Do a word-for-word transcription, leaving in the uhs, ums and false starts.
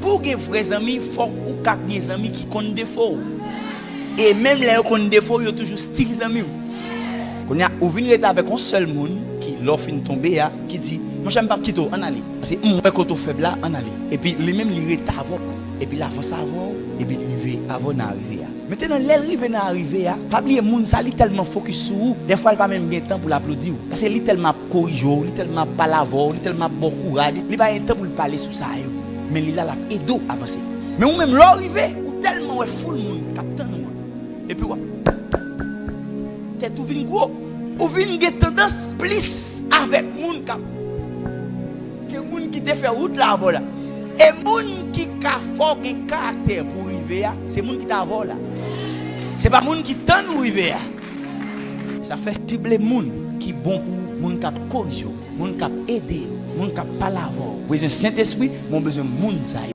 Pou w gen vrè zanmi, fòk ou ka gen zanmi ki konn defo w. E menm lè yo konn defo w, yo toujou still zanmi w. Kounye a, ou vin rete avèk yon sèl moun ki, lè w fin tonbe a, ki di, "Monchè, m p ap kite w, ann ale. Paske m wè kote w fèb la, ann ale." Epi li menm, li rete avè w. Epi l avanse avè w, epi li rive avè w nan arive a. Mentnan, lè l rive nan arive a, pa bliye moun sa, li tèlman fokis sou ou, dèfwa l pa menm gen tan pou l aplodi w. Paske li tèlman ap korije w, li tèlman ap pale avè w, li tèlman ap ba w kouraj, li pa gen tan pou l pale sou sa yo. Men li la, l ap ede w avanse. Men ou menm, lè w rive, ou tèlman wè foul moun k ap tann ou an. Epi w ap, tèt ou vin gwo. Ou vin gen tandans plis avèk moun k ap, ke moun ki te fè wout la avè w la. E moun ki ka fè w gen karaktè pou w rive a, se moun ki t avè w la. Se pa moun ki tann ou rive a. Sa fè sible moun ki bon pou ou, moun k ap korije w, moun k ap ede w, moun k ap pale avè w. Ou bezwen Sentespri, men w bezwen moun sa yo.